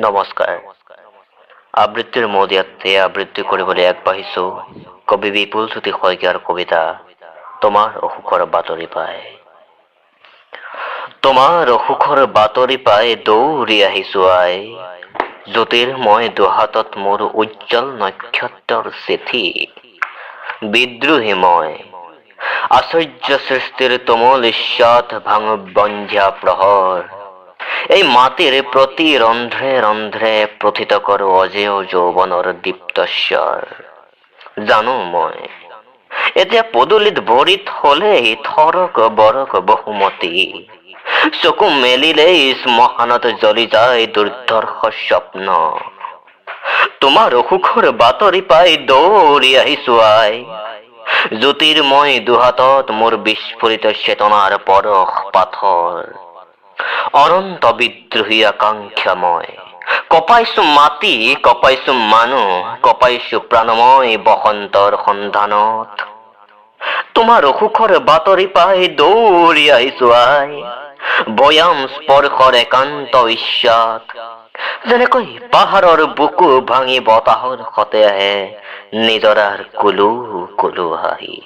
নমস্কাৰ। আবৃত্তিৰ মজিয়াত এই আবৃত্তি কৰিবলৈ আগবাঢ়িছো কবি বিপুল জ্যোতি শইকীয়াৰ কবিতা তোমাৰ অসুখৰ বাতৰি পাই। তোমাৰ অসুখৰ বাতৰি পাই দৌৰি আহিছো আই, জ্যোতিৰ্ময় দুহাতত মোৰ উজ্জ্বল নক্ষত্ৰৰ চিঠি। বিদ্ৰোহী মই, আশ্চৰ্য সৃষ্টিৰ তুমুল ঈৰ্ষাত ভাঙো বন্ধ্যা প্ৰহৰ। এই মাটিৰ প্ৰতি ৰন্ধ্ৰে ৰন্ধ্ৰে প্ৰথিত কৰো অজেয় যৌৱনৰ দীপ্তস্বৰ। জানো মই, এতিয়া পদূলিত ভৰি থলেই থৰক বৰক বহুমতী। চকু মেলিলেই শ্মশানত জ্বলি যায় দুৰ্ধৰ্ষ স্বপ্ন। তোমাৰ অসুখৰ বাতৰি পাই দৌৰি আহিছো আই, জ্যোতিৰ্ময় দুহাতত মোৰ বিস্ফোৰিত চেতনাৰ পৰশ পাথৰ। অনন্ত বিদ্ৰোহী আকাংক্ষা মই, কঁপাইছো মাটি, কঁপাইছো মানুহ, কঁপাইছো প্ৰাণময় বসন্তৰ সন্ধানত। তোমাৰ অসুখৰ বাতৰি পাই দৌৰি আহিছো আই, ভৈয়াম স্পৰ্শৰ একান্ত ইচ্ছাত। যেনেকৈ পাহাৰৰ বুকু ভাঙি বতাহৰ সতে আহে নিজৰাৰ কুলু কুলু হাঁহি।